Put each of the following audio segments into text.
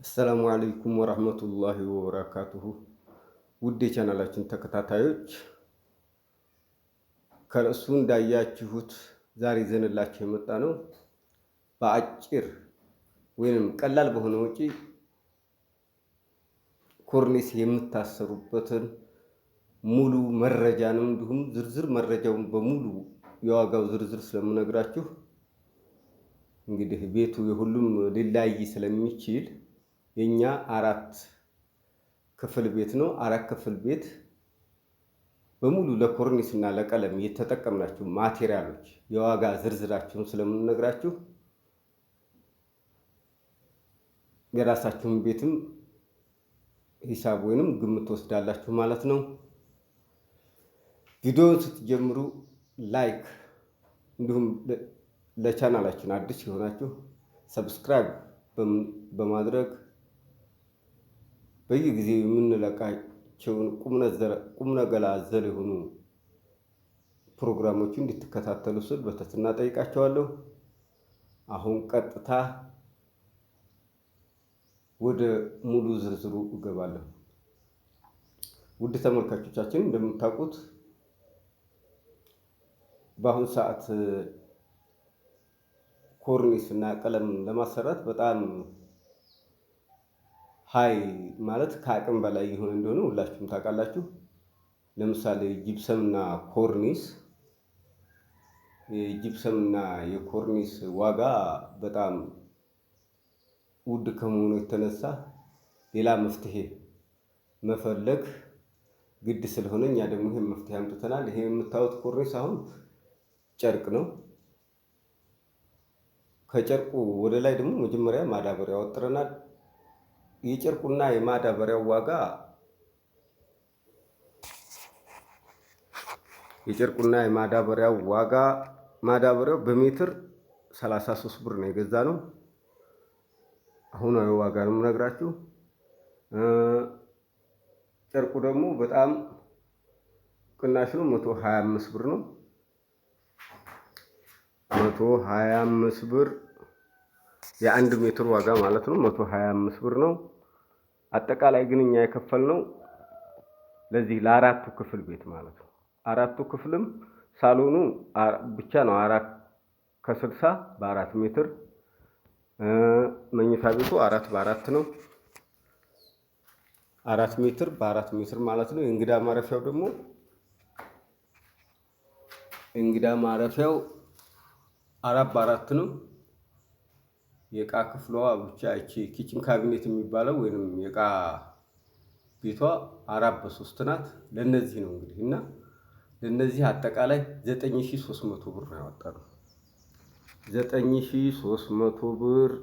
السلام عليكم ورحمة الله وبركاته። ውድ የቻናላችን ተከታታዮች፣ ከርዕሱ እንዳያችሁት ዛሬ ይዘንላችሁ የመጣነው በአጭር ወይንም ቀላል በሆነ ወጪ ኮርኒስ የምታሰሩበትን ሙሉ መረጃ ነው። እንዲሁም ዝርዝር መረጃውን በሙሉ የዋጋው ዝርዝር ስለምነግራችሁ፣ እንግዲህ ቤቱ የሁሉም ሊለያይ ስለሚችል የኛ አራት ክፍል ቤት ነው። አራት ክፍል ቤት በሙሉ ለኮርኒስ እና ለቀለም የተጠቀምናቸው ማቴሪያሎች የዋጋ ዝርዝራቸውን ስለምንነግራችሁ የራሳችሁን ቤትም ሂሳብ ወይንም ግምት ትወስዳላችሁ ማለት ነው። ቪዲዮውን ስትጀምሩ like፣ እንዲሁም ለቻናላችን አዲስ የሆናችሁ subscribe በማድረግ በየጊዜው የምንለቃቸውን ቁም ነገር አዘል የሆኑ ፕሮግራሞችን እንድትከታተሉ ስል በትህትና ጠይቃችኋለሁ። አሁን ቀጥታ ወደ ሙሉ ዝርዝሩ እገባለሁ። ውድ ተመልካቾቻችን፣ እንደምታውቁት በአሁኑ ሰዓት ኮርኒስ እና ቀለም ለማሰራት በጣም high ማለት ከአቅም በላይ የሆነ እንደሆነ ሁላችሁም ታውቃላችሁ። ለምሳሌ ጂፕሰም እና ኮርኒስ፣ የጂፕሰም እና የኮርኒስ ዋጋ በጣም ውድ ከመሆኑ የተነሳ ሌላ መፍትሄ መፈለግ ግድ ስለሆነ እኛ ደግሞ ይሄን መፍትሄ አምጥተናል። ይሄ የምታዩት ኮርኒስ አሁን ጨርቅ ነው። ከጨርቁ ወደ ላይ ደግሞ መጀመሪያ ማዳበሪያ ወጥረናል። የጨርቁና የማዳበሪያው ዋጋ የጨርቁና የማዳበሪያው ዋጋ ማዳበሪያው በሜትር 33 ብር ነው የገዛነው። አሁናዊ ዋጋ ነው የምነግራችሁ። ጨርቁ ደግሞ በጣም ቅናሽ ነው፣ 125 ብር ነው። 125 ብር የአንድ ሜትር ዋጋ ማለት ነው። 125 ብር ነው። አጠቃላይ ግን እኛ የከፈልነው ለዚህ ለአራቱ ክፍል ቤት ማለት ነው። አራቱ ክፍልም ሳሎኑ ብቻ ነው 4 ከ60 በ4 ሜትር፣ መኝታ ቤቱ 4 በ4 ነው። 4 ሜትር በ4 ሜትር ማለት ነው። የእንግዳ ማረፊያው ደግሞ እንግዳ ማረፊያው 4 በ4 ነው። የእቃ ክፍሏ ብቻ እቺ kitchen cabinet የሚባለው ወይንም የእቃ ቤቷ 4 በ3 ናት። ለነዚህ ነው እንግዲህ እና ለነዚህ አጠቃላይ 9300 ብር ነው ያወጣነው። 9300 ብር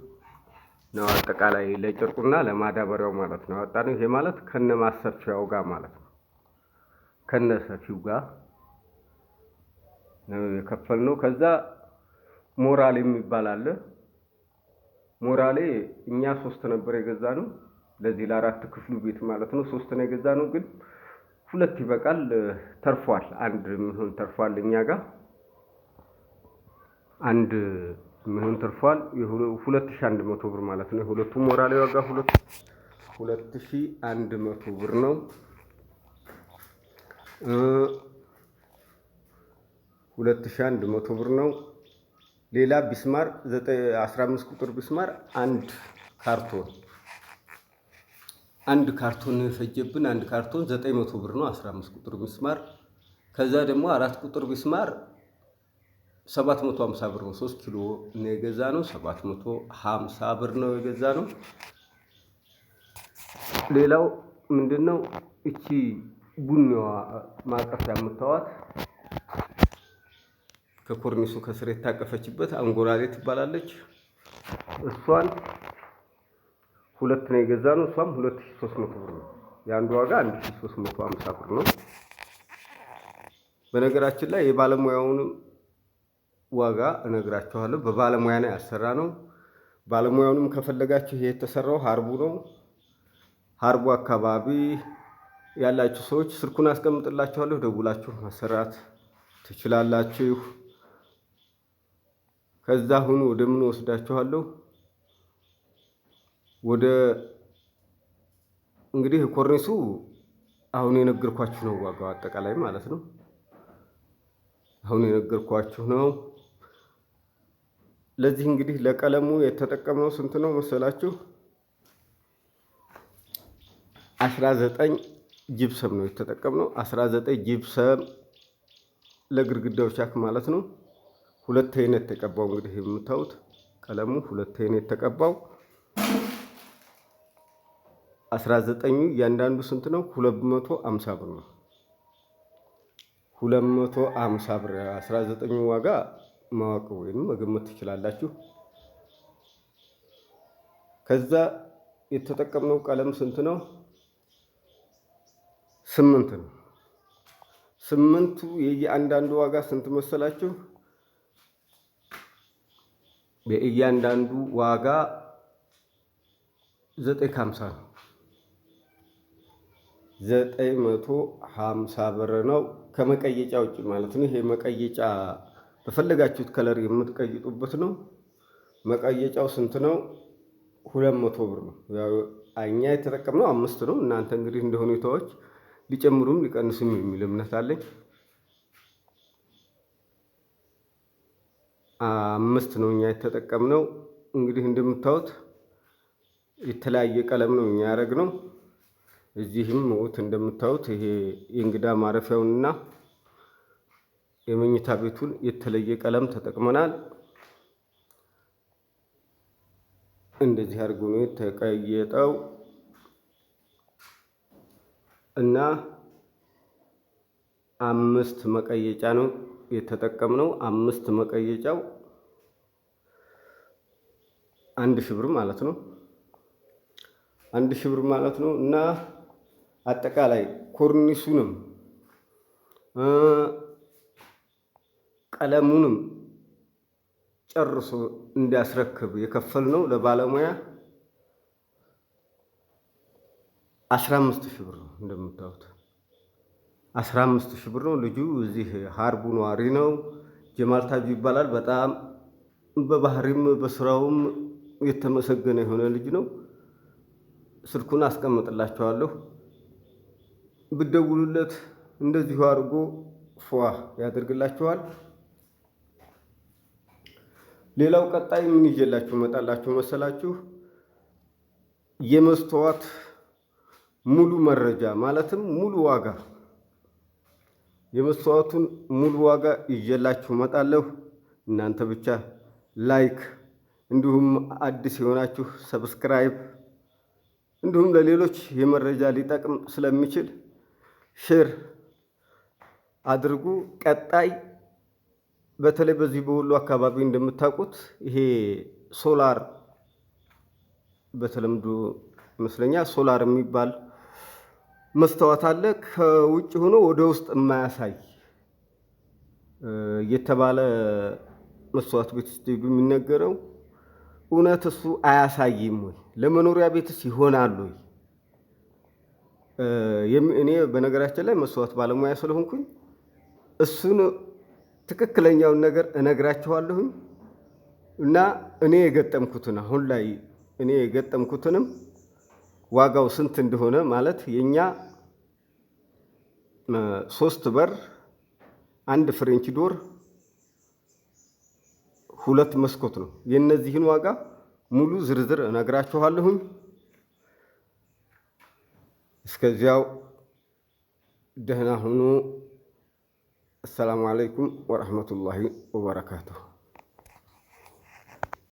ነው አጠቃላይ ለጨርቁና ለማዳበሪያው ማለት ነው ያወጣነው። ይሄ ማለት ከነ ማሰፊያው ጋር ማለት ነው። ከነ ሰፊው ጋር ነው የከፈልነው። ከዛ ሞራል የሚባል አለ። ሞራሌ እኛ ሶስት ነበር የገዛነው ለዚህ ለአራት ክፍሉ ቤት ማለት ነው። ሶስት ነው የገዛነው፣ ግን ሁለት ይበቃል፣ ተርፏል። አንድ የሚሆን ተርፏል፣ እኛ ጋር አንድ የሚሆን ተርፏል። 2100 ብር ማለት ነው። የሁለቱ ሞራሌ ዋጋ 2100 ብር ነው። 2100 ብር ነው። ሌላ ቢስማር 15 ቁጥር ቢስማር አንድ ካርቶን፣ አንድ ካርቶን የፈጀብን፣ አንድ ካርቶን 900 ብር ነው 15 ቁጥር ቢስማር። ከዛ ደግሞ አራት ቁጥር ቢስማር 750 ብር ነው። 3 ኪሎ ነው የገዛነው። 750 ብር ነው የገዛነው። ሌላው ምንድነው? እቺ ቡኒዋ ማቀፊያ የምታዋት ከኮርኒሱ ከስር የታቀፈችበት አንጎራሌ ትባላለች። እሷን ሁለት ነው የገዛነው። እሷም 2300 ብር ነው። የአንዱ ዋጋ 1350 ብር ነው። በነገራችን ላይ የባለሙያውን ዋጋ እነግራችኋለሁ። በባለሙያ ነው ያሰራነው። ባለሙያውንም ከፈለጋችሁ ይሄ የተሰራው ሀርቡ ነው። ሀርቡ አካባቢ ያላችሁ ሰዎች ስልኩን አስቀምጥላችኋለሁ። ደውላችሁ ማሰራት ትችላላችሁ። ከዛ አሁን ወደ ምን ወስዳችኋለሁ? ወደ እንግዲህ ኮርኒሱ አሁን የነገርኳችሁ ነው ዋጋው አጠቃላይ ማለት ነው። አሁን የነገርኳችሁ ነው። ለዚህ እንግዲህ ለቀለሙ የተጠቀምነው ስንት ነው መሰላችሁ? 19 ጂፕሰም ነው የተጠቀምነው። 19 ጂፕሰም ለግድግዳው ቻክ ማለት ነው። ሁለት አይነት የተቀባው እንግዲህ የምታዩት ቀለሙ ሁለት አይነት የተቀባው 19ኙ እያንዳንዱ ስንት ነው? 250 ብር ነው። 250 ብር 19ኙ ዋጋ ማወቅ ወይም መገመት ትችላላችሁ። ከዛ የተጠቀምነው ቀለም ስንት ነው? 8 ነው። 8ቱ የእያንዳንዱ ዋጋ ስንት መሰላችሁ? የእያንዳንዱ ዋጋ 950 ነው። 950 ብር ነው ከመቀየጫ ውጭ ማለት ነው። ይሄ መቀየጫ በፈለጋችሁት color የምትቀይጡበት ነው። መቀየጫው ስንት ነው? 200 ብር ነው። ያው እኛ የተጠቀምነው 5 ነው። እናንተ እንግዲህ እንደ ሁኔታዎች ሊጨምሩም ሊቀንሱም የሚል እምነት አለኝ። 5 ነው እኛ የተጠቀምነው። እንግዲህ እንደምታዩት የተለያየ ቀለም ነው እኛ ያደረግነው። እዚህም ውት እንደምታዩት ይሄ የእንግዳ ማረፊያውንና የመኝታ ቤቱን የተለየ ቀለም ተጠቅመናል። እንደዚህ አድርጎ ነው የተቀየጠው እና 5 መቀየጫ ነው የተጠቀምነው። 5 መቀየጫው 1000 ብር ማለት ነው። 1000 ብር ማለት ነው። እና አጠቃላይ ኮርኒሱንም ቀለሙንም ጨርሶ እንዲያስረክብ የከፈልነው ለባለሙያ 15,000 ብር ነው። እንደምታዩት 15,000 ብር ነው። ልጁ እዚህ ሀርቡ ነዋሪ ነው። ጀማል ታጁ ይባላል። በጣም በባህሪም በስራውም የተመሰገነ የሆነ ልጅ ነው። ስልኩን አስቀምጥላችኋለሁ። ብትደውሉለት እንደዚሁ አድርጎ ፏ ያደርግላችኋል። ሌላው ቀጣይ ምን ይዤላችሁ እመጣላችሁ መሰላችሁ? የመስተዋት ሙሉ መረጃ ማለትም ሙሉ ዋጋ የመስተዋቱን ሙሉ ዋጋ ይዤላችሁ እመጣለሁ። እናንተ ብቻ like፣ እንዲሁም አዲስ የሆናችሁ subscribe፣ እንዲሁም ለሌሎች የመረጃ ሊጠቅም ስለሚችል share አድርጉ። ቀጣይ በተለይ በዚህ በወሎ አካባቢ እንደምታውቁት ይሄ ሶላር በተለምዶ ይመስለኛል ሶላር የሚባል መስተዋት አለ። ከውጭ ሆኖ ወደ ውስጥ የማያሳይ እየተባለ መስተዋት ቤት ስትሄዱ የሚነገረው እውነት እሱ አያሳይም ወይ? ለመኖሪያ ቤትስ ይሆናል ወይ? እኔ በነገራችን ላይ መስተዋት ባለሙያ ስለሆንኩኝ እሱን ትክክለኛውን ነገር እነግራችኋለሁኝ። እና እኔ የገጠምኩትን አሁን ላይ እኔ የገጠምኩትንም ዋጋው ስንት እንደሆነ ማለት የኛ 3 በር 1 French door 2 መስኮት ነው። የነዚህን ዋጋ ሙሉ ዝርዝር እነግራችኋለሁኝ። እስከዚያው ደህና ሁኑ። አሰላሙ አለይኩም ወራህመቱላሂ ወበረካቱሁ።